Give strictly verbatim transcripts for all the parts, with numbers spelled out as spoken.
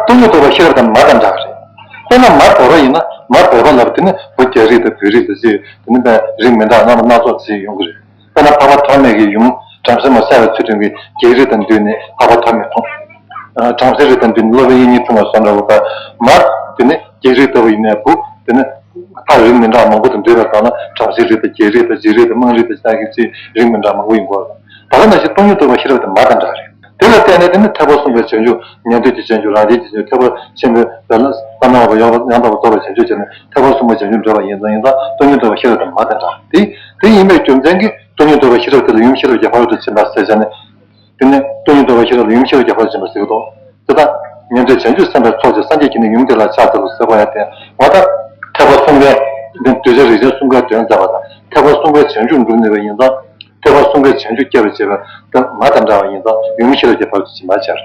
སྟོང་ཉིད་རྟོགས་པ་ཤེས་རབ་དང་མ་དང་འདྲ་བ་རེད། དཔེར་ན་མ་བོས་པ་ཡིན་ན་མ་བོས་པ་ལབ་དེ་ནི་བོད་རྒྱ་རིགས་དང་བོད་རིགས་དང་ཅིག་དེ་ནི་པའི་རིགས་མི་འདྲ་རྣམ་པ་སྣ་ཚོགས་ཅིག་ཡོང་གི་རེད། དཔེར་ན་འཕགས་པ་ཐོགས་མེད་ཀྱི་ཡུམ་བྲམ་ཟེ་མ་གསལ་བའི་ཚུལ་ཁྲིམས་ཀྱི་རྒྱལ་རིགས་དང་བསྡུས་ནས་འཕགས་པ་ཐོགས་མེད་མཐོང་། བྲམ་ཟེ་རིགས་དང་བསྡུས་ནས་སློབ་དཔོན་དབྱིག་གཉེན་འཁྲུངས་པ་སོགས་འདྲ་བོ་ལྟར་མ་དེ་ནི་རྒྱལ་རིགས་ལྟ་བུ་ཡིན་ནའི་བུ་དེ་ནི་ཕ་རིགས་མི་འདྲ་མང་པོ་དང་འདུས་པའི་སྒང་ལ་བྲམ་ཟེ་རིགས་དང་རྒྱལ་རིགས་དང་རྗེ་རིགས་དང་དམངས་རིགས་དང་ཅིག་གི་ཅིག་རིགས་མི་འདྲ་མང་པོ་ཡིན་དགོས། ད་ག་ནང་བཞིན་སྟོང་ཉིད་རྟོགས་པ་ཤེས་རབ་དང་མ་དང་འདྲ་རེད། དེ་ལ་བརྟེན་ནས་དེ་ནི་ཐེག་པ་གསུམ་པའི་བྱང་ཆུབ་ཉན་ཐོས་ཀྱི་བྱང་ཆུབ་རང་རྒྱལ་གྱི་བྱང་ཆུབ་ཐེག་པ་ཆེན་པོའི་བླ་ན་མེད་པ་ཡང་དག་པར་རྫོགས་པའི་བྱང་ཆུབ་བྱས་ནས་ཐེག་པ་གསུམ་པའི་བྱང་ཆུབ་འགྲུབ་པ་ཡིན་ཙང་ཡིན་ཙང་སྟོང་ཉིད་རྟོགས་པ་ཤེས་རབ་དང་མ་དང་འདྲ། དེ་དེ་ཡིན་པའི་རྒྱུ་མཚན་གྱིས་སྟོང་ཉིད་རྟོགས་པ་ཤེས་རབ་དེ་ལ་ཡུམ་ཤེས་རབ་ཀྱི་ཕ་རོལ་ཏུ་ཕྱིན་པ་ཟེར་བྱས་ནས། དེ་ནས་སྟོང་ཉིད་རྟོགས་པ་ཤེས་རབ་ལ་ཡུམ་ཤེས་རབ་ཀྱི་ཕ་རོལ་ཏུ་ཕྱིན་པ་ཟེར་གྱི་འདུག་དེ་དག་ཉན་ཐོས་བྱང་ཆུབ་སེམས་དཔའི་ཚོགས་ཀྱིས་སངས་རྒྱས་ཀྱི་ནི་ཡུམ་དེ་ལ་ཕྱག་འཚལ་ལོ་ཟེར་བ་ཡང་དེ་འོ་ད་ཐེག་པ་གསུམ་པའི་འདི་གདུལ་བྱ་རིགས་ཅན་གསུམ་ཀའི་དོན་མཛད་པ་དང་ཐེག་པ་གསུམ་པའི་བྱང་ཆུབ་འགྲུབ་ནུས་པ་ཡིན་ཙང་། ཐེག་པ་གསུམ་ཀའི་བྱང་ཆུབ་སྐྱེ་བར་བྱེད་པ་དང་མ་དང་འདྲ་བ་ཡིན་ཙང་ཡུམ་ཤེས་རབ་ཀྱི་ཕ་རོལ་ཏུ་ཕྱིན་པར་བྱ། བྱང་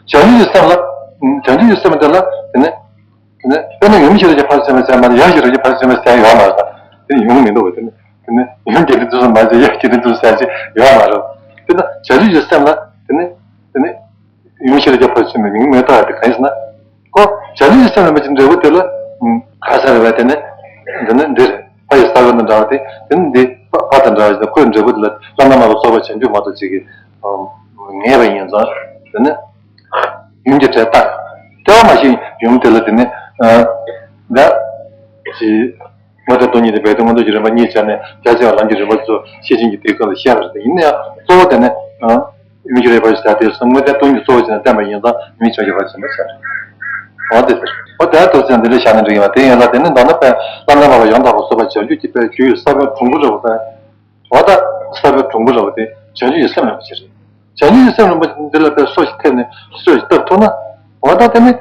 ཆུབ་ཀྱི་སེམས་ལ། བྱང་ཆུབ་ཀྱི་སེམས་དེ་ལ་དེ་ནི། དེ་ནི་དཔེར་ན་ཡུམ་ཤེས་རབ་ཀྱི་ཕ་རོལ་ཏུ་ཕྱིན་པར་བྱ་མ་གཏོགས་ཡབ་ཤེས་རབ་ཀྱི་ཕ་རོལ་ཏུ་ཕྱིན་པར་བྱ་ཡོད་མ་རེད། དེ་ནི་ཡོང་གི་མི་འདུག་བ། དེ་ནི་དེ་ནི་ཡུམ་དགེ་འདུན་ཚུལ་སོགས་མ་བྱས་ཡབ་དགེ་འདུན་ཚུལ་སོགས་བྱས་ཡོད་མ་རེད། དེ་ནི་བྱང་ཆུབ་ཀྱི་སེམས་ལ་དེ་ནི་དེ་ནི། ཡུམ་ཤེས་རབ་ཀྱི་ཕ་རོལ་ཏུ་ཕྱིན་པའི་མིང་མེད་ཐོག་ཡ་དེ་གང་ཡིན་ཟེར་ན། ཁོ་བྱང་ཆུབ་ཀྱི་སེམས་རིན་པོ་ཆེའི་འབྲས་བུ་དེ་ལ་ག་ས་རེད་བས། དེ་ནི་འདི་ནི་འདི་རེད། ཕ་ཡི་ས་བོན་དང་འདྲ་བ་དེ་དེ་ནི་འདི་ཕ་དང་འདྲ་བ་ཞིག་ཁོའི་འབྲས་བུ་དེ་ལ་བླ་ན་མེད་པ་རྫོགས་པའི་བྱང་ཆུབ་མ་གཏོགས་ཅིག་གིས་ངེས་པ་ཡིན་ཙང་དེ་ནི་ཡུམ་གྱི་གྲལ་བཏགས། དེ་བ་མ་ཤེས་ཡུམ་དེ་ལ་དེ་ནི་འདི་ཅི། དངོས་བསྟན་སྟོང་ཉིད་དེ་སྦས་དོན་མངོན་རྟོགས་ཀྱི་རིམ་པ་གཉིས་བྱས་ནས་རྒྱ་ཆེ་བ་ལམ་གྱི་རིམ་པ་ཚོ་ཤེར་ཕྱིན་གྱི་དེའི་སྐབས་ལ་བཤད་པ་རེད། ཡིན་ན་ཡང་གཙོ་བོ་དེ་ནི་ཡུམ་གྱི་རེད་པ་ཞེས་བྱ་དེ་སོ་དངོས་བསྟན་སྟོང་ཉིད་གཙོ་བོ་བྱས་ནས་བསྟན་པ་ཡིན་ཙང་ཡུམ་གྱི་བྱང་ཆུབ་ཕ་རོལ་ཏུ་ཕྱིན་པ་ཟེར། འོ་དེ་ཟེར། འོ་དེ་ལྟར་དུ་ཟེར་འདི་འདྲ་བཞག་ན་འགྲིག་ཡོད་པ་དེ་ཡིན་ལ། དེ་ནི་མདོར་ན་དཔེ་བླ་ན་མེད་པ་ཡང་དག་པར་རྫོགས་པའི་བྱང་ཆུབ་ཀྱི་དཔལ་གྱུར་ཡོད་ས་བོན་དྲུང་པོ་འདྲ་བོ་དང་། འོ་ད་ས་བོན་དྲུང་པོ་འདྲ་བོ་དེ་བྱང་ཆུབ་ཀྱི་སེམས་རིན་པོ་ཆེ་རེད། བྱང་ཆུབ་ཀྱི་སེམས་རིན་པོ་ཆེ་འདི་ལ་དཔེ་སོ་ཞིག་ཐེབས་ནས་སོ་ཞིག་བཏབ་ཐུབ་ན། འོ་ད་དེ་ནི་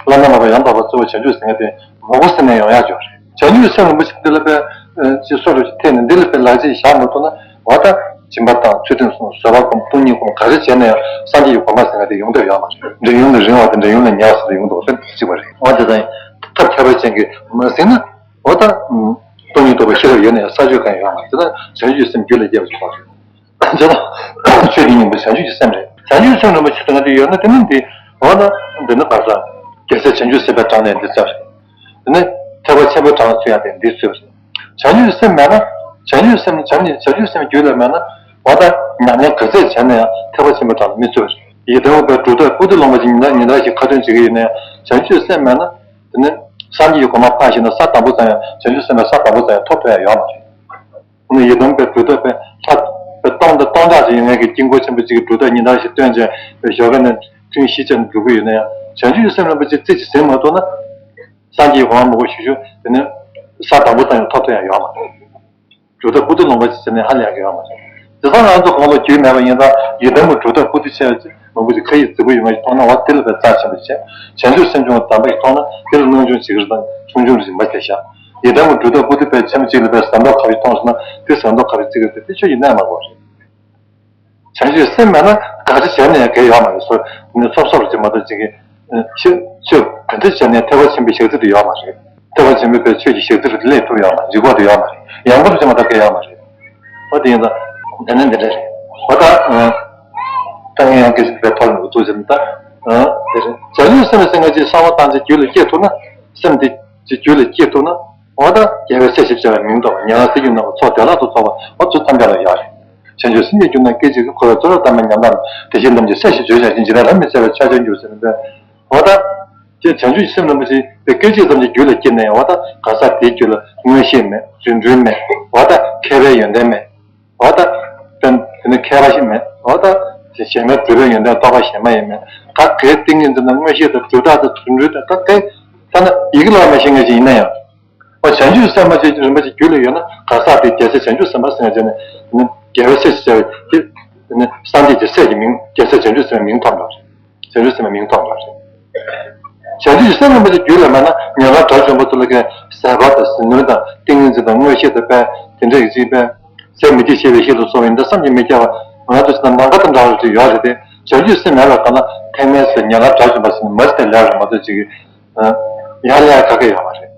བླ་ན་མེད་པ་ཡང་དག་པར་རྫོགས་པའི་བྱང་ཆུབ་ཟེར་མཁན་དེ་མང་པོ་ཟེར་ནས་ཡོང་ཡག་ཅིག་རེད། བྱང་ཆུབ་ཀྱི་སེམས་རིན་པོ་ཆེ་འདི་ལ་དཔེ་ཅིག་སོ་ཞིག་ཐེབས་ནས་འདི་ལ་དཔེ་ལག་ཅིག་བཞག་མ་ཐུབ་ན། འོ་ད་སྦྱིན་པ་དང་ཚུལ་ཁྲིམས་སྲུང་བཟོད་པ་སྒོམ་སྟོང་ཉིད་སྒོམ་ག་རེ་བྱས་ན་ཡང་སངས་རྒྱས་ཀྱི་གོ་འཕང་ཟེར་མཁན་དེ་ཡོང་འདོད་ཡོད་མ་རེད། འབྲིང་ཡོང་ནས་རིང་བ་དང་འབྲིང་ཡོང་ནས་ཉེ་བ་ཟེར་དེ་ཡོང་འདུག་དཔེ་གཅིག་པ་རེད། འོ་དེ་དང་ཐབས་ཁྱད་པར་ཅན་གྱིས་མ་ཟིན་ན། འོ་ད་སྟོང་ཉིད་རྟོགས་པའི་ཤེས་རབ་ཡོད་ན་ཡང་ས་ཆོད་གང་ཡང་ཡོད་མ་རེད། དེ་ལ་བྱང་ཆུབ་སེམས་རྒྱུད་ལ་སྐྱེས་པ་ཞིག་དགོས་རེད། དེ་ལ་ཆོས་ཀྱི་སྙིང་པོ་བྱང་ཆུབ་ཀྱི་སེམས་རེད། བྱང་ཆུབ་སེམས་རིན་པོ་ཆེ་ཟེར་མཁན་དེ་ཡོད་ན་དེ་ནི་འདི། འོ་ན་འདི་ནི་བར་དང་རྒྱལ་སྲས་བྱང་ཆུབ་སེམས་དཔའི་གྲངས་ནས་འདི་ཚོད་རེད། དེ་ནི་ཐེག་པ་ཆེན་པོའི་གྲངས་ལ་ཚུད་ཡག་དེ་འདི་ཚོད་རེད། བྱང་ཆུབ་སེམས་མེད་ན། བྱང་ཆུབ་སེམས་བྱང་ཉིད་བྱང་ཆུབ་སེམས་རྒྱུད་ལ་མེད་ན། འོ་ད་ཉམས་ལེན་ག་ཚད་བྱས་ན་ཡང་ཐེག་པ་ཆེན་པོའི་གྲངས་ལ་མི་ཚུད་པ་རེད། ཡི་དམ་དཔལ་གྲུབ་མཐའ་པོ་ཏི་ལོངས་པ་ཅིག་ཉིན་ལྟར་ཉིན་ལྟར་ཞིག་ཁ་ཏོན་བྱེད་ཀྱི་ཡོད་ན་ཡང་བྱང་ཆུབ་སེམས་མེད་ན། དེ་ནི་སངས་རྒྱས་ཀྱི་གོ་འཕང་འཕངས་ཤེས་ན་ས་དང་པོ་ཙམ་ཡང་བྱང་ཆུབ་སེམས་དཔའི་ས་དང་པོ་ཙམ་ཡང་ཐོབ་ཐུབ་ཡ་ཡོད་མ་རེད། ཡི་དམ་དཔལ་གྲུབ་མཐའ་དཔལ་ལྷ་དཔལ་སྟོང་དང་སྟོང་ཕྲག་ཅིག་ཡོད་མཁན་གྱི་དཀྱིལ་འཁོར་ཆེན་པོ་གཅིག་གི་གྲུབ་མཐའ་ཉིན་ལྟར་ཞིག་སྟོན་བྱས་པའི་ཞོགས་ཀ་ནས་ཐུན་བཞི་ཅན་འགྲོ་གི་ཡོད་ན་ཡང་བྱང་ཆུབ་ཀྱི་སེམས་རིན་པོ་ཆེ་རྩེ་གཅིག་ཟིན་མ་ཐུབ་ན། སངས་རྒྱས་ཀྱི་གོ་འཕང་མང་པོ་ཞིག་ཞུ་དེ་ནི་ས་དང་པོ་ཙམ་ཡང་ཐོབ་ཐུབ་ཡ་ཡོད་མ་རེད། གྲུབ་མཐའ་པོ་ཏི་ལོངས་པ་ཅིག་བྱས་ནས་ཧ་ལས་ཡག་གི་ཡོད་མ་རེད། དེང་སང་ང་ཚོ་གང་ལ་རྒྱུས་མེད་པ་ཡིན་ཙང་ཡི་དམ་གྱི་གྲུབ་མཐའ་པོ་ཏི་ཆེ་བ་ཅིག་མང་པོ་ཅིག་ཁ་ཡིག་རྫིག་པོ་ཡོད་མ་ཞིག་མཐོང་ན་འོ་དེ་ལ་དཔེ་རྩ་ཆེན་པོ་བྱས། བྱང་ཆུབ་སེམས་བྱུང་བ་དམ་པ་ཞིག་མཐོང་ན་དེ་ལ་སྣང་ཆུང་བྱེད་ཀྱི་རེད་དང་ཆུང་ཆུང་རེད་ཅིག་མ་བྱས་ཤག་ཡི་དམ་གྱི་གྲུབ་མཐའ་པོ་ཏི་དཔེ་ཆེན་པོ་ཅིག་ལ་དཔེ་ཟམ་གདོང་ཁ་བ་ཞིག་མཐོང་སོང་ན་དེ་ཟམ་གདོང་ཁ་བ་རྩིག་གི་རེད་དེ་ཆོས་ཀྱི་གནས་མ་གོ་རེད། བྱང་ཆུབ་སེམས་མེད་ན་ག་རེ་བྱས་ན་ཡང་གལ་ཡོད་མ་རེད། སོ་ནི་སོབ་སོབ་ཅིག་མ་གཏོགས་ཅིག་གི་ཆོས་ཆོས་ག་འདྲ་བྱས་ནས་ཐེག་པ་ཆེན་པོའི་ཞག་རྩི་དེ་ཡོད་མ་རེད། ཐེག་པ་ཆེན་པོའི་དཔེ་ཆོས་ཀྱི་ཞག་རྩི་རུ་སླེབས་ཐུབ་ཡོད་མ་རེད། འཇིགས་པ་དེ་ཡོད་མ་རེད། ཡང་པོ་རུ་ཅིག་མ་གཏོགས་གལ་ཡོད་མ་རེད། འོ་དེ་ཡིན་ཙང་དེ་ནི་འདི་འདྲ་རེད། འོ་ད་ད་ངས་ཡང་སྐད་ཆ་དཔེ་ཐོར་ནས་འུ་ཐུག་ཟེར་ནས་ད་དེ་རེད། བྱང་ཆུབ་སེམས་ཟེར་མཁན་ཅིག་གསང་བ་བཏང་ཚེ་རྒྱུད་ལ་སྐྱེས་ཐུབ་ན་སེམས་དེ་ཅིག་རྒྱུད་ལ་སྐྱེས་ཐུབ་ན། འོ་ད་རྒྱལ་བའི་སྲས་ཞེས་བྱ་བའི་མིང་ཐོབ་པ། ཉན་རང་སྲས་ཀྱི་རྣམ་པར་ཚོགས་བདེ་བླག་ཏུ་རྫོགས་པ། འོ་ཚུལ་ཐམས་ཅད་ལ་ཡོད་རེད། བྱང་ཆུབ་སེམས་ཀྱི་རྒྱུ་ན་སྐད་ཅིག་གིས། འཁོར་བའི་ཚོགས་རབ་བསྡམས་པའི་ཉམས་ཐག་ནི། དེ་བཞིན་ལམ་གྱི་སྲས་ཞེས་བརྗོད་བྱ་ཞིང་། འཇིག་རྟེན་རབ་མི་ཚད་པའི་ཕྱག་རྒྱར་འགྱུར་ཟེར་ནས་པས། འོ་ད་ཅེས་བྱང་ཆུབ་ཀྱི་སེམས་རིན་པོ་ཆེ་དེ་སྐད་ཅིག་ཙམ་གྱི་རྒྱུད་ལ་སྐྱེས་ནས་འོ་ད་གང་ཟག་དེའི་རྒྱུད་ལ་མངོན་ཤེས་མེད། རྫུ་འཕྲུལ་མེད། འོ་ད་མཁས་པའི་ཡོན་ཏན་མེད། འོ་ད་དེ་ནི་མཁས་པ་ཞིག་མེད། འོ་ད་གཞན་མའི་གྲུབ་པའི་ཡོན་ཏན་རྟོགས་པ་གཞན་མ་ཡང་མེད། ད་གའི་ཏིང་ངེ་འཛིན་དང་མངོན་ཤེས་དང་གྲུབ་རྟགས་དང་རྫུ་འཕྲུལ་དང་ད་གའི་ཐ་ན་ཡི་གེ་ཀློག་མི་ཤེས་མཁན་ཞིག་ཡིན་ན་ཡང་། འོ་བྱང་ཆུབ་སེམས་དཔའ་ཅིག་རིན་པོ་ཆེ་རྒྱུད་ལ་ཡོད་ན་གང་ཟག་དེ་རྒྱལ་སྲས་བྱང་ཆུབ་སེམས་དཔའ་ཟེར་ནས་བྱས་ནས་རྒྱལ་བའི་སྲས་ཟེར་བའི་དེ་ནི་སངས་རྒྱས་ཀྱི་སྲས་ཀྱི་མིང་རྒྱལ་སྲས་བྱང་ཆུབ་སེམས་དཔའི་མིང་ཐོབ་འགྲོ་རེད། བྱང་ཆུབ་སེམས་དཔའི་མིང་ཐོབ་འགྲོ་རེད། བྱང་ཆུབ་ཀྱི་སེམས་རིན་པོ་ཆེ་རྒྱུད་ལ་མེད་ན་ཉན་རང་དགྲ་བཅོམ་པ་ཚོ་ལ་གའི་ཟད་པ་དང་ཟིལ་གནོན་དང་ཏིང་ངེ་འཛིན་དང་མངོན་ཤེས་དང་དཔེ་དེ་འདྲ་ཡི་ཅིག་དཔེ་ཟད་མི་ཤེས་ཤེས་པའི་ཤེས་ལ་སོགས་པ་ཡིན་ད་བསམ་གྱིས་མི་ཁྱབ་པ་ང་ཚོ་ཅི་ལྟར་ནམ་མཁའ་དང་འདྲ་བ་ཅིག་ཡོད་རེད་དེ། བྱང་ཆུབ་སེམས་མེད་པའི་སྒང་ལ་ཐེག་དམན་ཟེར་ཉན་རང་དགྲ་བཅོམ་པ་ཟེར་ནས་མ་ཟེར་ལས་རེད་མ་གཏོགས་ཅིག་གི་ཡར་ལས་ག་གེ་ཡོད་མ་རེད།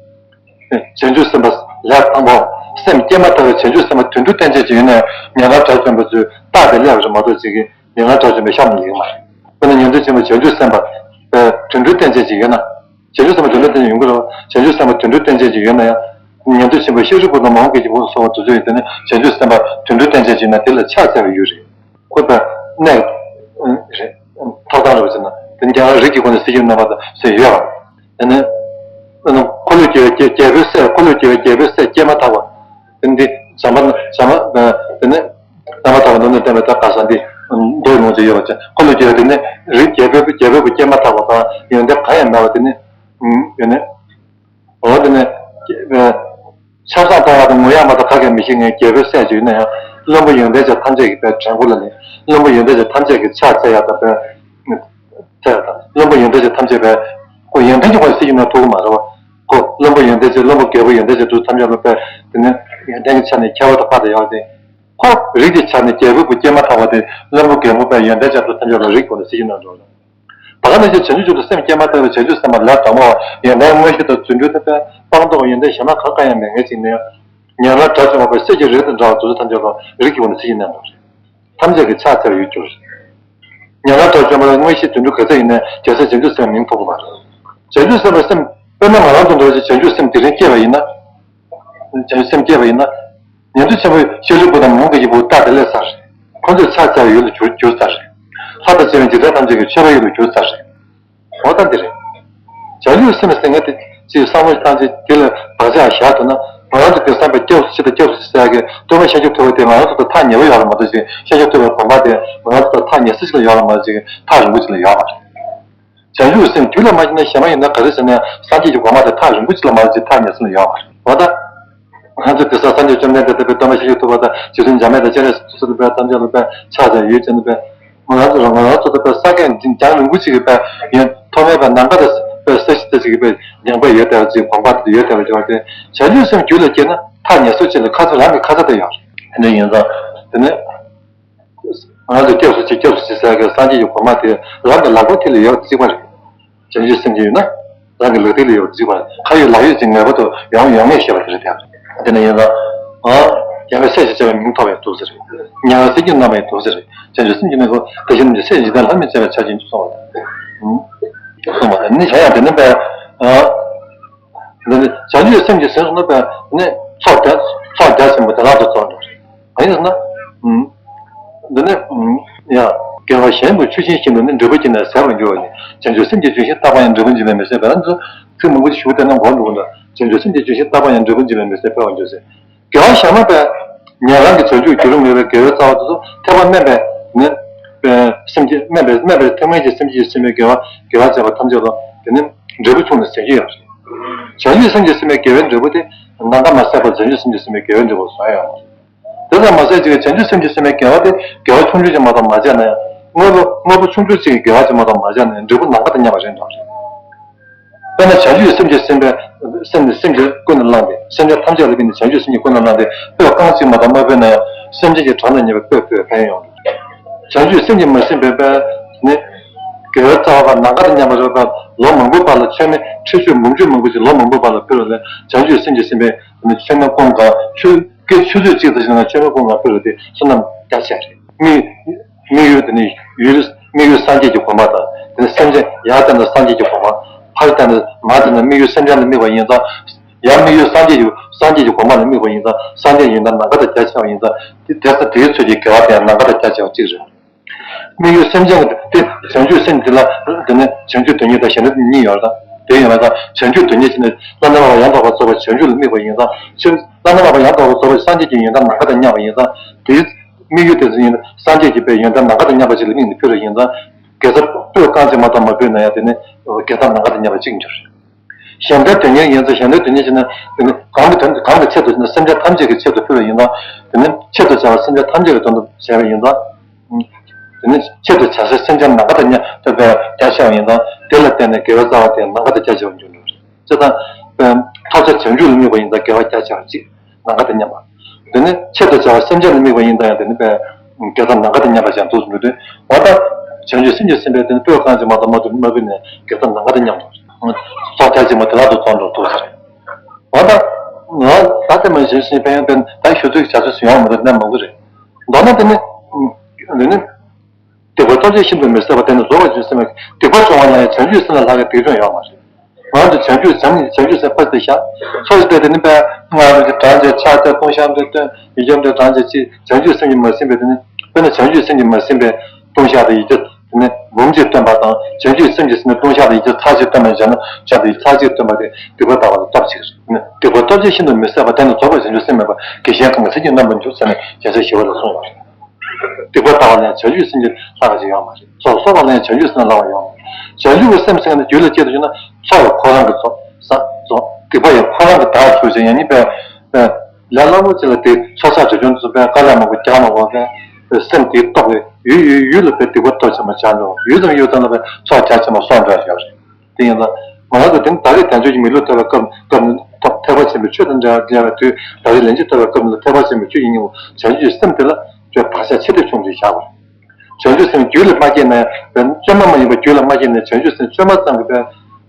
བྱང་ཆུབ་སེམས་དཔའ་ལས་དང་པོ། སེམས་བསྐྱེད་མ་ཐག་པའི་བྱང་ཆུབ་སེམས་དཔའ་དོན་གྲུབ་བརྟན་ཅན་ཅིག་ཡོད་ན་ཉན་རང་དགྲ་བཅོམ་པ་ཚོས་རྟག་ཏུ་སླེབས་རེད་མ་གཏོགས་ཅིག་གིས་ཉན་རང་དགྲ་བཅོམ་པའི་ཤ་མ་ལེགས་མ་རེད། དཔེར་ན་ཉན་ཐོས་ཆེན་པོ་བྱང་ཆུབ་སེམས་དཔའ་པའི་ དུད་འགྲོའི་རྟེན་ཅན་ཅིག་ཡོད་ན། བྱང་ཆུབ་སེམས་དཔའ་དུད་འགྲོའི་རྟེན་ཅན་ཡོང་གི་རེད་བ། བྱང་ཆུབ་སེམས་དཔའ་དུད་འགྲོའི་རྟེན་ཅན་ཅིག་ཡོད་ན་ཡང་། ཉན་ཐོས་ཆེན་པོ་ཤཱ་རིའི་བུ་དང་མོའུ་འགལ་གྱི་བུ་ལ་སོགས་པ་དེ་ཚོ་ཡིན་དེ་ནི་བྱང་ཆུབ་སེམས་དཔའ་དུད་འགྲོའི་རྟེན་ཅན་ཅིག་ཡིན་ན་དེ་ལ་ཕྱག་འཚལ་བའི་ཡུལ་རེད། ཁོ་པའི་གནས་རེད། ཐོབ་ཐང་རེད་བ་ཟེར་ན་དེ་ཀྱང་རིགས་ཀྱི་སྒོ་ནས་སྲིད་ཞིའི་རྣམ་པ་དང་ཟེར་ཡོད་པ། དེ་ནི། ཨ་ནི། འཁོར་ལོས་སྒྱུར་བའི་རྒྱལ་རྒྱལ་པོའི་སྲས། འཁོར་ལོས་སྒྱུར་བའི་རྒྱལ་པོའི་སྲས་སྐྱེས་མ་ཐག་པ། དེ་འདི་བྱམས་པ་བྱམས་པ་དེ་ནི། རྣམ་པར་དག་པའི་ནང་ནས་བསྟན་པའི་ད་ག་ས་འདི། མདོ་ཡི་ལུང་ཅིག་ཡོད་པ་ཅན་འཁོར་ལོས་སྒྱུར་བའི་དེ་ནི་རིགས་རྒྱལ་པོའི་རྒྱལ་པོའི་བུ་སྐྱེས་མ་ཐག་པ་དང་ཡོན་ཏན་གང་ཡང་མེད་པ་དེ་ནི། ཡོད་ནི། འོ་དེ་ནི། ཆབ་གསང་ལྟ་བ་དང་ངུ་ཡག་མ་གཏོགས་ཁ་སྐད་མི་ཤེས་མཁན་རྒྱལ་པོའི་སྲས་ཅིག་ཡིན་ན་ཡང་བློན་པོ་ཡོན་ཏན་ཅན་ཐམས་ཅད་ཀྱི་དཔེ་དྲན་སྐུ་ལ་ནི་བློན་པོ་ཡོན་ཏན་ཅན་ཐམས་ཅད་ཀྱི་ཕྱག་འཚལ་ཡག་དང་དཔེ། འཚལ་ཡག་དང་བློན་པོ་ཡོན་ཏན་ཅན་ཐམས་ཅད་པས་ཁོ་ཡོན་ཏན་གྱི་དབང་སྲིད་ཀྱི་ནང་ཐུག་གི་མ་རེད་བ། ཁོ་བློན་པོ་ཡོན་ཏན་ཅན་བློན་པོ་རྒྱལ་པོ་ཡོན་ཏན་ཅན་དུ་ཐམས་ཅད་ལ་དཔེ་དེ་ནི་ཡོན་ཏན་གྱི་ཆ་ནས་ཁྱད་པར་དུ་འཕགས་དང་ཡོད་དེ། ཁོ་རིགས་ཀྱི་ཆ་ནས་རྒྱལ་པོའི་བུ་སྐྱེས་མ་ཐག་པ་དེ་བློན་པོ་རྒྱལ་པོ་པས་ཡོན་ཏན་ཅན་དུ་ཐམས་ཅད་ལ་རིགས་པ་ལ་སྲིད་ཀྱི་ནང་འགྲོ་ལ། ད་ག་ནང་བཞིན་བྱང་ཆུབ་མཆོག་ཏུ་སེམས་བསྐྱེད་མ་ཐག་པའི་བྱང་ཆུབ་སེམས་དཔའ་ལས་དྲག་མོ་བ་ཡོན་ཏན་མངོན་ཤེས་དང་རྫུ་འཕྲུལ་དང་དཔེ་སྤངས་རྟོགས་ཡོན་ཏན་གཞན་མ་གང་གང་ཡང་མེད་མཁན་ཅིག་ནས། ཉམས་ལེན་དགྲ་བཅོམ་པ་སྲས་ཀྱི་རིགས་དང་འདྲ་བ་དེ་ཚོ་ཐམས་ཅད་ལ་རིགས་ཀྱི་སྒོ་ནས་སྲིད་ཀྱི་རྣམ་གྲངས་རེད། ཐམས་ཅད་ཀྱི་ཕྱག་འཚལ་བའི་ཡུལ་གྱུར། ཉམས་ལེན་དགྲ་བཅོམ་པ་ལ་མངོན་ཤེས་རྫུ་འཕྲུལ་ག་ཚད་ཡིན་ནའི་རྒྱལ་སྲས་བྱང་ཆུབ་སེམས་མིང་ཐོབ་ཀྱི་མ་རེད། བྱང་ཆུབ་སེམས་དཔའི་སེམས་དཔེར་ན་ང་རང་ཚོ་འདྲ་བ་ཞིག་བྱང་ཆུབ་སེམས་དེ་རིང་སྐྱེས་པ་ཡིན་ན། བྱང་ཆུབ་སེམས་སྐྱེས་པ་ཡིན་ན། ཉན་ཐོས་ཆེན་པོས་ཤཱ་རིའི་བུ་དང་མོའུ་འགལ་གྱི་བུ་རྟགས་དེ་ལས་ཚར་རེད། ཁོ་ཚོས་ཕྱག་འཚལ་བའི་ཡུལ་ལ་གྱུར་གྱུར་ཚར་རེད། ལྷ་དང་བཅས་པའི་འཇིག་རྟེན་ཐམས་ཅད་ཀྱི་མཆོད་པའི་ཡུལ་ལ་གྱུར་ཚར་རེད། འོ་ད་འདི་རེད། བྱང་ཆུབ་སེམས་ཟེར་མཁན་དེ་ཅིག་བསམ་བློ་བཏང་ཚེ་དེ་ལ་བག་ཆགས་བཞག་ཐུབ་ན་ང་རང་ཚོ་དེང་སང་པའི་སྐྱབས་སུ་མཆི་དང་སྐྱབས་སུ་མཆི་ཟེར་ཡག་གི་སྟོན་པ་ཤཱཀྱ་ཐུབ་པ་དེ་ང་རང་ཚོ་དང་ཐག་ཉེ་པོ་ཡོད་རེད་མ་གཏོགས་ཅིག་ཤཱཀྱ་ཐུབ་པའི་དགོངས་པ་དེ་ང་རང་ཚོ་དང་ཐག་ཉེ་ས་ཅིག་ལ་ཡོད་རེད་མ་གཏོགས་ཅིག་ཐག་རིང་པོ་ཅིག་ལ་ཡོད་མ་རེད། བྱང་ཆུབ་སེམས་དུས་ལ་མ་ཤེས་ན་གཞན་མ་ཡིན་ན་ག་རེ་ཟེར་ན་ཡང་སངས་རྒྱས་ཀྱི་གོ་འཕང་དེ་ཐག་རིང་པོ་ཅིག་ལ་མ་རེད་ཅིག་ཐག་ཉེ་ས་ལ་ཡོད་མ་རེད། འོ་ད། ང་ཚོ་དེ་སང་སངས་རྒྱས་བཅོམ་ལྡན་འདས་དེ་དཔེ་སྟོན་པ་ཤཱཀྱ་ཐུབ་པ་དང་རྗེ་བཙུན་འཇམ་དཔལ་དང་སྤྱན་རས་གཟིགས་སོགས་དེ་དཔེ་ཐམས་ཅད་ལ་དཔེ་ཕྱག་འཚལ་ཡུལ་ཅན་དེ་དཔེ། ང་རང་ཚོ་ང་རང་ཚོ་དེ་དཔེ་ས་གན་འདི་རྒྱང་རིང་པོ་ཅིག་གི་དཔེ་ཡོད་ཐོག་མེད་པ་ནམ་མཁའ་དང་དཔེ་ས་གཞི་དེ་ཅིག་གི་དཔེ་རྒྱང་དཔེ་ཡོད་དེ་བ་ཅིག་གོམ་པ་དེ་ཡོད་དེ་བ་ཅིག་བ་དེ་བྱང་ཆུབ་སེམས་རྒྱུད་ལ་སྐྱེས་ན་ཐག་ཉེ་སོ་ཅིག་ལ་ཁ་ཚ་རང་གི་ཁ་ཚ་དེ་ཡོད་རེད། དེ་འདྲ་ཡིན་ཙང་དེ་ནི། ང་ཚོས་སྐྱབས་སུ་མཆི་སྐྱབས་སུ་མཆི་ཟེར་གི་སངས་རྒྱས་ཀྱི་གོ་འཕང་དེ་རང་གི་ལག་པའི་མཐིལ་ལ་ཡོད་པ་གཅིག་པ་རེད། བྱང་ཆུབ་སེམས་ཅན་ཡོད་ན་རང་གི་ལག་མཐིལ་ལ་ཡོད་པ་གཅིག་པ་རེད། ཁ་ཡོད་ལག་ཡོད་ཅིག་ངེས་པར་དུ་ཡོང་ཡོང་ངེས་ཞེས་པ་དེ་རེད་དེ། དེ་ནས་ཡིན་ཙང་། ཨ། རྒྱལ་བའི་སྲས་ཞེས་བྱ་བའི་མིང་ཐོབ་པའི་ཐུགས་རྗེ་རེད། ཉེ་བར་སྲིད་ཀྱི་རྣམ་པའི་ཐུགས་རྗེ་རེད། བྱང་ཆུབ་སེམས་ཀྱི་མིང་ཐོབ་དེ་བཞིན་དུ་སྲས་འཇིག་རྟེན་ལྷ་མིར་བྱེད་པའི་ཆ་ཅན་གྱི་གསུངས་པ་དང་། གསུངས་པ་དང་ནི་གཞན་ཡང་དེ་ནི་པས། ཨ། འདི་ནི་བྱང་ཆུབ་སེམས་ཀྱི་ཟེར་སོང་ན་པས་ནི་ཚོགས་རྒྱ་ཚོགས་རྒྱ་ཆེན་པོ་དེ་དག་ཏུ་ཚོགས་འགྲོ་རེད། གང་ཡིན་ཟེར་ན། འདི་ནི། ཡང་། དགེ་བ་གཞན་དུ་ཆུ་ཤིང་བཞིན་དུ་ནི་འབྲས་བུ་ཅི་ནས་ཟད་པར་འགྱུར་བ་ཡིན། བྱང་ཆུབ་སེམས་ཀྱི་ལྗོན་ཤིང་རྟག་པར་ཡང་འབྲས་བུ་འབྱིན་པའི་མི་ཟད་པ་ལ་འདི་ཚིག་མང་པོ་ཞིག་ཞུ་བ་དེ་ན་མགོ་འདུག་ན་བྱང་ཆུབ་སེམས་ཀྱི་ལྗོན་ཤིང་རྟག་པར་ཡང་འབྲས་བུ་འབྱིན་པའི་མི་ཟད་པར་འགྱུར་ཟེར། དགེ་བ་གཞན་མ་པས། ཉན་རང་གི་བྱང་ཆུབ་རྒྱུ་རུ་མོས་པའི་དགེ་བའི་རྩ་བ་དེ་ཚོ་ཐེག་པ་དམན་པས་ནི། སེམས་ཀྱི་དམན་པས་དམན་པའི་ཐེག་དམན་གྱི་སེམས་ཀྱིས་ཟིན་པའི་དགེ་བ་དགེ་བ་བྱས་པ་ཐམས་ཅད་ལ་དེ་ནི་འབྲས་བུ་ཆུང་ལ་ཟད་ཀྱི་ཡོད་རེད། བྱང་ཆུབ་སེམས་ཀྱིས་ཟིན་པའི་དགེ་བའི་འབྲས་བུ་དེ་ནམ་མཁའ་མ་ཟད་པར་བྱང་ཆུབ་སེམས་ཀྱིས་ཟིན་པའི་དགེ་བའི་འབྲས་བུ་བཟོ་ཡ་ཡོད་མ་རེད། དེ་ཙམ་མ་ཟད་ཅིག་བྱང་ཆུབ་སེམས་ཀྱིས་ཟིན་པའི་དགེ་བ་དེ་དགེ་བ་ཆུང་ཆུང་ཅིག་མ་གཏོགས་མ་བྱས་ན་ཡང་དངོས་པོ་དངོས་པོ་ཆུང་ཆུང་ཅིག་གི་དགེ་བ་ཅིག་མ་གཏོགས་མ་བྱས་ན་ཡང་འབྲས་བུ་ནམ་མཁའ་དང་མཉམ་པ་རེད་འགྲོ་རེད། དཔེར་ན་བྱང་ཆུབ་ཀྱི་སེམས་ཀྱིས་ཟིན་པའི་སེམས་ནི་སེམས་ཀྱིས་ཀུན་ནས་བསླངས་ཏེ་སེམས་ཅན་ཐམས་ཅད་ལ་ཀུན་ནས་བྱང་ཆུབ་སེམས་ཀྱིས་ཀུན་ནས་བསླངས་ཏེ་སྤོས་རྐང་གཅིག་མ་གཏོགས་མ་སྤོས་ན་ཡང་སེམས་ཅན་གྱི་གྲངས་དང་མཉམ་པའི་སྤོས་སྤོས་ཕན་ཡོང་། བྱང་ཆུབ་སེམས་ཀྱིས་མ་ཟིན་པའི་དཔེ་ནི། དགེ་བའི་རྩ་བ་ནམ་མཁའ་དང་མཉམ་པ་རེད་པ། ལོ་མང་པོའི་བར་ལ་མཆོད་མེ་ཁྲི་ཆུ་མུ་མཆོད་མང་པོ་ཅིག་ལོ་མང་པོའི་བར་ལ་ཕུལ་བ་ལས་བྱང་ཆུབ་སེམས་ཀྱིས་ཟིན་པའི་ནི་མཆོད་མེ་སྐོང་ག་ཆུ་སྐད་ཆུ་ཚོད་གཅིག་ཙམ་ཞིག་ན་མཆོད་མེ་སྐོང་ག་ཕུལ་བ་དེ་བསོད་ནམས་རྒྱ་ཆེ་རེད། མི། དམིགས་ཡུལ་དེ་ནི་ཡུལ་དམིགས་ཡུལ་སངས་རྒྱས་ཀྱི་གོ་འཕང་དང་དེ་ནི་སེམས་ཅན་ཡར་བལྟས་ན་སངས་རྒྱས་ཀྱི་གོ་འཕང་། ཕར་བལྟས་ན་མར་བལྟས་ན་དམིགས་ཡུལ་སེམས་ཅན་ལ་དམིགས་པ་ཡིན་ཙང་། ཡར་དམིགས་ཡུལ་སངས་རྒྱས་ཀྱི་སངས་རྒྱས་ཀྱི་གོ་འཕང་ལ་དམིགས་པ་ཡིན་ཙང་སངས་རྒྱས་ཡོན་ཏན་ནམ་མཁའ་དང་རྒྱ་ཆེ་བ་ཡིན་ཙང་དེ་དེ་ཚོ་དེའི་ཚོད་ཀྱི་དགེ་བ་དེ་ཡང་ནམ་མཁའ་དང་རྒྱ་ཆེ་བ་གཅིག་རེད། དམིགས་ཡུལ་སེམས་ཅན་གྱི་དེ་བྱང་ཆུབ་སེམས་འདི་ལ་དེ་ནི་བྱང་ཆུབ་དོན་གཉེར་དང་གཞན་དོན་གཉིས་ཡོད་ལ་དེ་ཡོད་ལ་ད་བྱང་ཆུབ་དོན་གཉེར་བྱས་ནས་བླ་ན་མེད་པ་ཡང་དག་པར་རྫོགས་པའི་བྱང་ཆུབ་ལ་དམིགས་པ་ཡིན་ཙང་ཕྱིར་བླ་ན་མེད་པ་ཡང་དག་པར་རྫོགས་པའི་སངས་རྒྱས་ཀྱི་ཡོན་ཏན་ནམ་མཁའ་དང་མཉམ་པ་ཡིན་ཙང་དེའི་དམིགས་ཡུལ་དེ་ཚོ་ཡིན་སངས་རྒྱས་ཀྱི་དཔེ་ཡོན་ཏན་ནམ་མཁའ་དང་མཉམ་པ་ཅིག་ལ་དམིགས་ནས་ཕུལ་བ་ཡིན་ཙང་དགེ་རྩ་སྤོས་རྐང་གཅིག་མ་གཏོགས་མ་ཕུལ་ན་ཡང་དེ་ནི་དགེ་རྩ་ནམ་མཁའ་དང་མཉམ་པ་གཅིག་འགྱུར། གཞན་དོན་དོན་གཉེར་ཡིན་ཙང་གཞན་དོན་དོན་གཉེར་བྱས་ན་དེ་ནི་གང་གི་དོན་གང་གི་ཆེད་དུ་ཟེར་ན་སེམས་ཅན་ཐམས་ཅད་ཀྱི་ཆེད་དུ་ཕུལ་བ་ཡིན་ཙང་དེ་ནི་ཆེད་དུ་བྱ་བ་སེམས་ཅན་ཐམས་ཅད་ཀྱི་དོན་དུ་བྱས་པ་ཡིན་ཙང་། དེ་ནི་ཆེད་དུ་བྱ་སའི་སེམས་ཅན་ནམ་མཁའ་དང་མཉམ་དུ་བས་རྒྱ་ཆེ་བ་ཡིན་ཙང་དེ་ལ་བརྟེན་ནས་དགེ་བའི་རྩ་བ་དེ་ནམ་མཁའ་དང་རྒྱ་ཆེ་བར་འགྱུར་འགྲོ་རེད། ཅེས་དང་། ཐོབ་བྱ་བྱང་ཆུབ་ལ་དམིགས་པ་ཡིན་ཙང་དགེ་བ་རྒྱ་ཆེ་བ་གཅིག་ནམ་མཁའ་དང་མཉམ་པ། དེ་ནི་ཆེད་དུ་བྱ་བ་སེམས་ཅན་ལ་དམིགས་པ་ཡིན་ཙང་ཡང་དེ་ནི་བས་དགེ་རྩ་ནམ་མཁའ་དང་མཉམ་པ་ཅན་འདུག་མི་འདུག་འོ་ད། བྱང་ཆུབ་སེམས་ཀྱིས་ཟིན་པའི་དེ་ནི་སྤོས་རྐང་གཅིག་མ་གཏོགས་མ་གཏོགས་མ་ཕུལ་ནས་དགེ་རྩ་ནམ་མཁའ་དང་མཉམ་དུ། ཚོགས་རྒྱ་ཆེན་པོ་དེ་དག་ཏུ་ཚོགས་འགྲོ་ཐུགས་ཟེར། འོ་ད། ང་ད་ལྟ་མ་གཞི་བཞིན་ཕན་ཡོན་ཏན་ད་ཞུ་ཚོད་ཀྱི་བྱ་ཚོད་སུ་ཡོང་མི་འདུག་གནད་མང་པོ་རེད། མདོར་ན་དེ་ནི། དེ་ནི། སྡིག་པ་སྟོབས་ཆེན་ཤིན་ཏུ་མི་བཟད་པ། དེ་ནི་རྫོགས་པར་འགྱུར་ཟེར་བའི་སྡིག་པ་སྦྱོང་བ་ལ་ཡང་བྱང་ཆུབ་སེམས་ལས་ལྷག་པའི་སྡིག་སྦྱོང་ཡོད་མ་རེད། ང་ཚོ་བྱང་ཆུབ་བྱང་བྱང་ཆུབ་སེམས་ཕར་དེ་བཞག་ཚོགས་ཀྱི་དཔེ་དེ་ནི་དཔེ་སྔར་བཞིན་གྲངས་བཅད་ཕྱག་བཅད་ལྟུང་བཤགས་འདྲ་སྟོན། ཡིག་བརྒྱ་འདྲ་གྲངས་བཅད་ཅིག་བྱང་ཆུབ་སེམས་ཀྱིས་མ་ཟིན་པའི་དེ་ནི། དཔེར་ན་བྱང་ཆུབ་སེམས་ཀྱིས་མ་ཟིན་པའི་ལྟུང་བཤགས་དང་ཡིག་བརྒྱ་དེ་ནི་འབུམ་གཅིག་བཏོན་པ་དང་། བྱང་ཆུབ་སེམས་ཀྱིས་ཟིན་པའི་ལྟུང་བཤགས་དང་ཡིག་བརྒྱ་ཚར་གཅིག་བཏོན་པ་བྱས་ན། བྱ་དེ་ཚར་གཅིག་བཏོན་པ་དེ་སྡིག་པ་དག་པ་དང་སྟོབས་གཅིག་རེད། སྡིག་པ་སྟོབས་ཆེན་ཤིན་ཏུ་མི་བཟད་པ། དེ་ནི་རྫོགས་པར་བྱང་ཆུབ་སེམས་མེད་པར་དགེ་གཞན་གང་གིས་སེམས་ཅན་རྣམ་པར་འཇོམས་ཟེར་ནས་རྒྱལ་སྲས་ཞི་བ་ལྷས་གསུངས་པ་རེད། སྡིག་པ་དག་པ་ལ་ཡང་བྱང་ཆུབ་སེམས་ཀྱིས་ལྷག་པ་ཅིག་ཡོད་མ་རེད། ཚོགས་གསོག་པ་ལ་ཡང་བྱང་ཆུབ་སེམས་ལ་ལྷག་པ་ཡོད་མ་རེད། བྱང་ཆུབ་ཀྱི་སེམས་ཟེར་མཁན་དེ་རྒྱུད་ལ་སྐྱེས་ཏེ་བྱུང་ན་ཚོགས་ཡང་ཁོ་རང་གིས་ཚོགས་ས་རྫོགས། སྡིག་པ་ཡང་ཁོ་རང་གིས་དག་ཚུལ་བྱས། ཡང་ནི་པའི་ལས་སླ་པོ་ཅིག་ལ་དེ་ཚོགས་བསགས་བྱེད་ཆུང་དུ་པའི་དཀའ་ལས་མང་པོ་རྒྱག་མ་དགོས་པའི་སེམས་དེའི་སྟོབས་ཀྱིས་ཡུད་ཡུད་ཡུད་ལ་པའི་སྡིག་པ་སྟོབས་ཆེན་པོ་ཆགས་འགྲོ། ཡུད་ཙམ་ཡུད་ཙམ་ལ་པའི་ཚོགས་རྒྱ་ཆེན་པོ་གསོག་འགྲོ་ཡོད་རེད། དེ་ཡིན་ཙང་ང་རང་ཚོ་དེ་ནི་ད་རེས་དལ་འབྱོར་གྱི་མི་ལུས་ཐོབ་པའི་སྐབས་སྐབས་ནི་ཐོབ། ཐེག་པ་ཆེན་པོའི་ཆོས་དང་འབྲེལ་བའི་དུས། ད་རེས་ལན་གཅིག་ཐོབ་པའི་སྐབས་ནི་ཐེག་པ་ཆེན་པོའི་ཆོས་ཀྱི་སྙིང་པོ་བྱང་ཆུབ་ཀྱི་སེམས་དེ་ལ་བར་ཆད་ཆེ་འབྲིང་ཆུང་ཅིག་བཞག་དགོས། བྱང་ཆུབ་སེམས་རྒྱུད་ལ་མ་སྐྱེས་ན་ཡང་། བཅོས་མ་མ་ཡིན་པ་རྒྱུད་ལ་མ་སྐྱེས་ན་ཡང་། བྱང་ཆུབ་སེམས་བཅོས་མ་ཙམ་གྱིས་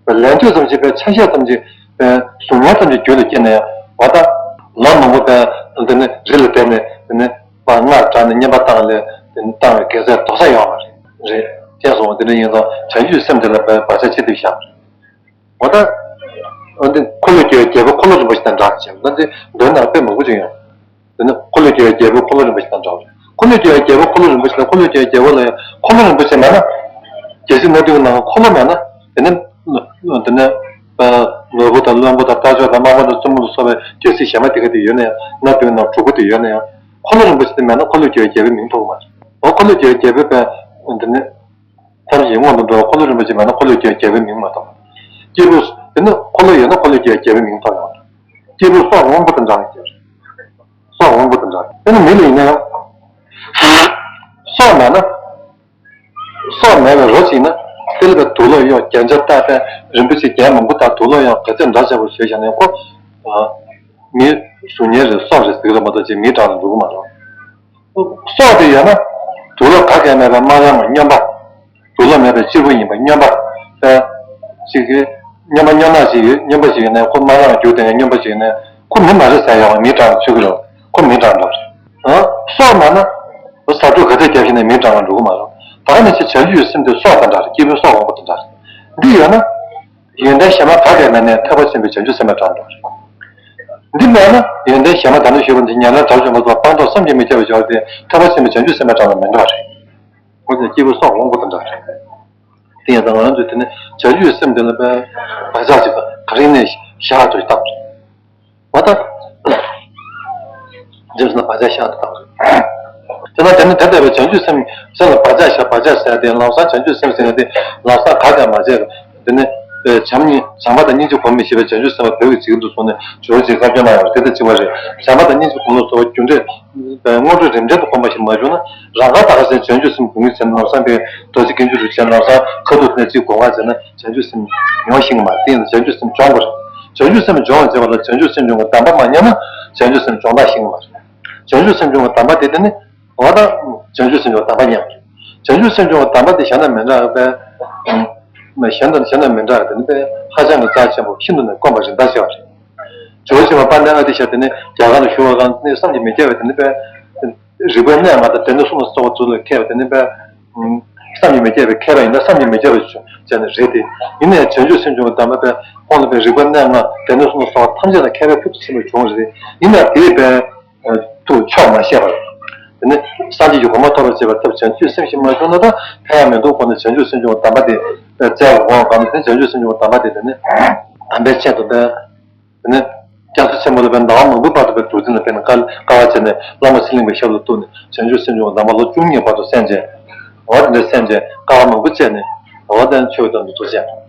པའི་ལན་ཆགས་ཙམ་ཞིག་པའི་ཆ་ཤས་ཙམ་ཞིག་པའི་གཟུགས་བརྙན་ཙམ་ཞིག་རྒྱུད་ལ་སྐྱེས་ན་ཡང་། འོ་ད་ལམ་མང་པོ་པའི་འདི་ནི་རི་ལ་བསྡད་ནས་འདི་ནི་སྔགས་བགྲངས་ནས་བསྙེན་པ་བཏང་ལས་འདི་ནི་བཏང་བའི་དགེ་རྩས་ལྡོག་ས་ཡོད་མ་རེད། རེད། ཅེས་གསུངས་པ་འདི་འདྲ་ཡིན་ཙང་། བྱང་ཆུབ་སེམས་དེ་ལ་བར་ཆད་ཆེ་འབྲིང་བཞག་པ་རེད། འོ་ད་འདི་འཁོར་ལོས་སྒྱུར་བའི་རྒྱལ་པོ་འཁོར་ལོ་རིན་པོ་ཆེ་དང་འདྲ་ཞེས་པ་འདི་མདོའི་ནང་དཔེ་མང་པོ་ཅིག་ཡོད། དེ་ནི་འཁོར་ལོས་སྒྱུར་བའི་རྒྱལ་པོ་འཁོར་ལོ་རིན་པོ་ཆེ་དང་འདྲ་བ་རེད། འཁོར་ལོས་སྒྱུར་བའི་རྒྱལ་པོ་འཁོར་ལོ་རིན་པོ་ཆེ་ལ། འཁོར་ལོས་སྒྱུར་བའི་རྒྱལ་པོ་ལ་ཡང་། འཁོར་ལོ་རིན་པོ་ཆེ་མེད་ན། རྒྱལ་སྲིད་སྣ་བདུན་གྱི་ནང་འཁོར་ལོ་མེད་ན། དེ་ནི་དེ་ནི་ནོར་བུ་དང་བློན་པོ་དང་རྟ་མཆོག་དང་དམག་དཔོན་དང་བཙུན་མོ་ལ་སོགས་པའི་རྒྱལ་སྲིད་གཞན་པ་དེ་ག་དེ་ཡོད་ན་ཡང་། སྣ་བདུན་གྱི་ནང་དྲུག་པོ་དེ་ཡོད་ན་ཡང་། འཁོར་ལོ་རིན་པོ་ཆེ་དེ་མེད་ན་འཁོར་ལོས་སྒྱུར་བའི་རྒྱལ་པོའི་མིང་ཐོབ་ཀྱི་མ་རེད། འོ་འཁོར་ལོས་སྒྱུར་བའི་རྒྱལ་པོའི་དཔེ་དེ་ནི། ཐམས་ཅད་ཀྱི་དབང་དུ་འགྲོ་བའི་འཁོར་ལོ་རིན་པོ་ཆེ་མེད་ན་འཁོར་ལོས་སྒྱུར་བའི་རྒྱལ་པོའི་མིང་མ་ཐོབ། སྐྱེས་བུ། དེ་ནི་འཁོར་ལོ་ཡོད་ན་འཁོར་ལོས་སྒྱུར་བའི་རྒྱལ་པོའི་མིང་ཐོབ་ཡོང་། སྐྱེས་བུ་སྲོག་དབང་པོ་དང་འདྲ་བའི་རྒྱལ། སྲོག་དབང་པོ་དང་འདྲ། དེ་ནི་མི་ལ་ཡིན་ན་ཡང་། སྲོག་མེད་ན། སྲོག་མེད་པའི་རོ་ཅིག་ན། དེ་ལ་པའི་དུག་ལོག་གཡོག་རྒྱན་ཆ་བཏགས་པའི་རིན་པོ་ཆེ་རྒྱན་མང་པོ་དང་དུག་ལོག་གཡོག་ག་ཚོད་འདྲ་ཆགས་པོ་བཟོས་བཞག་ན་ཡང་ཁོ། མིའི་གཟུགས་བརྙན་རེད། སྲོག་རེད་ཟེར་གི་རེད་མ་གཏོགས་ཅིག་མིའི་གྲས་ལ་འགྲོ་གི་མ་རེད། སྲོག་དེ་ཡོད་ན། དུག་ལོག་ག་གེ་མེད་པའི་སྨོན་ལམ་གྱི་སྨྱོན་པ། དུག་ལོག་མེད་པའི་སྐྱེས་བུ་ཡིན་པ་སྨྱོན་པ། ཨ། ཅིག་གིས་སྨྱོན་པ་སྨྱོ་ནག་ཅིག་ཡོད། སྨྱོན་པ་ཅིག་ཡོད་ན་ཁོ་སྨོན་ལམ་རྒྱུག་དེ་ནས་སྨྱོན་པ་ཅིག་ཡོད་ན་ཁོ་མི་མ་རེད་ཟེར་ཡོང་བ། མིའི་གྲས་ལ་ཚུད་ཀྱི་རེད། ཁོ་མིའི་གྲས་འགྲོ་རེད། ཨ། སྲོག་མེད་ན། ཟ་འཕྲུག་ག་ཚོད་བརྒྱབ་ཤེ་ན་མིའི་གྲས་ལ་འགྲོ་གི་མ་རེད། ད་ནི་ཅི་བྱ་རྒྱུ་ཡོད་སེམས་དེ་སྲོག་དང་འདྲ་རེད། སྐྱེས་བུའི་སྲོག་དབང་པོ་དང་འདྲ་རེད། འདི་ཡོད་ན། ཡོན་ཏན་གཞན་མ་ག་གེ་མེད་ནའི་ཐེག་པ་ཆེན་པོའི་བྱང་ཆུབ་སེམས་དཔའི་གྲས་འགྲོ་རེད། འདི་མེད་ན་ཡོན་ཏན་གཞན་མ་ད་ལྟ་ཞུས་པ་འདི་ཉམས་ལེན་དག་སྦྱོང་བ་སོགས་སྤངས་རྟོགས་བསམ་གྱིས་མི་ཁྱབ་པ་སྦྱོར་ཏེ་ཐེག་པ་ཆེན་པོའི་བྱང་ཆུབ་སེམས་དཔའི་གྲས་ལ་མི་འགྲོ་བ་རེད། འོ་དེ་སྐྱེས་བུ་སྲོག་དབང་པོ་དང་འདྲ་རེད། དེ་ཡིན་ཙང་ང་རང་ཚོས་དེ་ནི་བྱ་རྒྱུ་ཡོད་སེམས་དེ་ལ་དཔེ་བག་ཆགས་ཅིག་དང་ག་རེ་ནས་བཞག་ཏུ་བཏང་རེད། མ་ད། རྗེས་སུ་བག་ཆགས་བཞག་ཏུ་བཏང་རེད། དེ་ན་དེ་ནི་དེ་ལྟ་བུའི་བྱང་ཆུབ་སེམས་སེམས་ལ་བག་ཆགས་བཞག་བག་ཆགས་ཟེར་ཏེ་ལམ་སང་བྱང་ཆུབ་སེམས་ཟེར་ན་དེ་ལམ་སང་ག་ཀྱང་མ་བྱས། དེ་ནི་བྱམས་སྙིང་བྱམས་པ་དང་སྙིང་རྗེ་སྒོམ་མི་ཤེས་པའི་བྱང་ཆུབ་སེམས་ལ་བོད་ཀྱི་ཚིག་ཏུ་སོང་ནས་སྦྱོར་བ་ཅིག་བཀའ་བཀྱོན་གནང་ཡོད་རེད། དེ་ལྟ་གཅིག་པ་རེད། བྱམས་པ་དང་སྙིང་རྗེ་སྒོམ་ལ་སོགས་པ་རྒྱུ་འབྲས་དངོས་གྲུབ་རིམ་གྲོ་དུ་གོམས་པ་ཞིག་མ་བྱུང་ན། རང་ག་ད་ག་ཟེར་བྱང་ཆུབ་སེམས་སྒོམ་གྱི་ཚེ་ན་ལམ་སང་པའི་རྡོ་རྗེ་དཀོན་མཆོག་ཏུ་བྱས་ན་ལམ་སང་ཁ་ཐུག་ནས་ཅིག་སྒོམ་ག་བྱས་ན་བྱང་ཆུབ་སེམས་མྱོང་ཤེས་ཀྱི་མ་རེད། དེ་ཡིན་ན་བྱང་ཆུབ་སེམས་སྦྱོང་དགོས་རེད། བྱང་ཆུབ་སེམས་སྦྱོང་བར་བྱེད་པ་ལ་བྱང་ཆུབ་སེམས་སྦྱོང་གི་གདམས་པ་མ་ཉམས་ན་བྱང་ཆུབ་སེམས་སྦྱོང་ཐག་ཤེས་ཀྱི་མ་རེད། བྱང་ཆུབ་སེམས་སྦྱོང་གི་གདམས་པ་དེ་དེ་ནི། འོ་ད། བྱང་ཆུབ་སེམས་སྦྱོང་གི་གདམས་པ་དེ་ཉམས་རེད། བྱང་ཆུབ་སེམས་སྦྱོང་གི་གདམས་པ་དེ་གཞན་དང་མི་འདྲ་བའི་དཔེ། གཞན་དང་གཞན་དང་མི་འདྲ་བའི་དེ་ནི་དཔེ་ཧ་ཅང་གི་རྩ་ཆེན་པོ་ཤིན་ཏུ་ནས་དཀོན་པ་རིམ་པ་ཆེ་བ་རེད། ཇོ་བོ་རྗེ་མ་དཔལ་ལྡན་ཨ་ཏི་ཤ་དེ་ནི་རྒྱ་གར་ལ་བཞུགས་པ་གང་ནི་བསམ་གྱིས་མི་ཁྱབ་པའི་དེ་ནི་དཔེ། རིག་པའི་གནས་ལྔ་དང་སྡེ་སྣོད་གསུམ་ལ་སོགས་པ་ཚུལ་ལ་མཁས་པ་དེ་ནི་དཔེ། བསམ་གྱིས་མི་ཁྱབ་པའི་མཁས་པ་ཡིན་ན་བསམ་གྱིས་མི་ཁྱབ་པ་ཅན་ནི་རེད་དེ། ཡིན་ནའི་བྱང་ཆུབ་སེམས་སྦྱོང་གི་གདམས་པ་དཔེ་ཁོང་ལ་དཔེ་རིག་པའི་གནས་ལྔ་སྡེ་སྣོད་གསུམ་ལ་སོགས་པ་ཐམས་ཅད་ལ་མཁས་པའི་ཕུལ་དུ་ཕྱིན་པ་བྱུང་བ་རེད། ཡིན་ནའི་དེའི་དཔེ། ཐུགས་ཆོག་མ་ཤེས་པར། དེ་ནི་སངས་རྒྱས་ཀྱི་གོ་འཕང་ཐོབ་པར་བྱེད་པའི་ཐབས་བྱང་ཆུབ་སེམས་ཤིག་མ་བྱུང་ན་ད་ཕན་ཡང་མི་འདུག་ཁོ་ནས་བྱང་ཆུབ་སེམས་སྦྱོང་གི་གདམས་པ་དེ་བཙལ་བ་གོང་གང་དེ་བྱང་ཆུབ་སེམས་སྦྱོང་གི་གདམས་པ་དེ་དེ་ནི་དམ་པའི་ཆེད་དུ་དཔེ། དེ་ནི་སྐྱབས་སུ་ཆེན་པོ་ལ་དཔེ་ཟླ་བ་མང་པོའི་བར་དུ་དཔེ་འདུག་འཛིན་ལ་དཔེ་ནི་དཀའ་དཀའ་བ་བྱས་ནས་བླ་མ་ཚེ་རིང་པའི་ཞབས་ལ་གཏུགས་ནས་བྱང་ཆུབ་སེམས་སྦྱོང་གི་གདམས་པ་ལོ་བཅུ་གཉིས་བར་དུ་གསན་བྱས། འོ་དེ་འདྲ་གསན་བྱས་དཀའ་བ་མང་པོ་སྤྱད་ནས་འོ་དེ་ཆོས་ཀྱི་དོན་དུ་ཐུགས་རྗེ།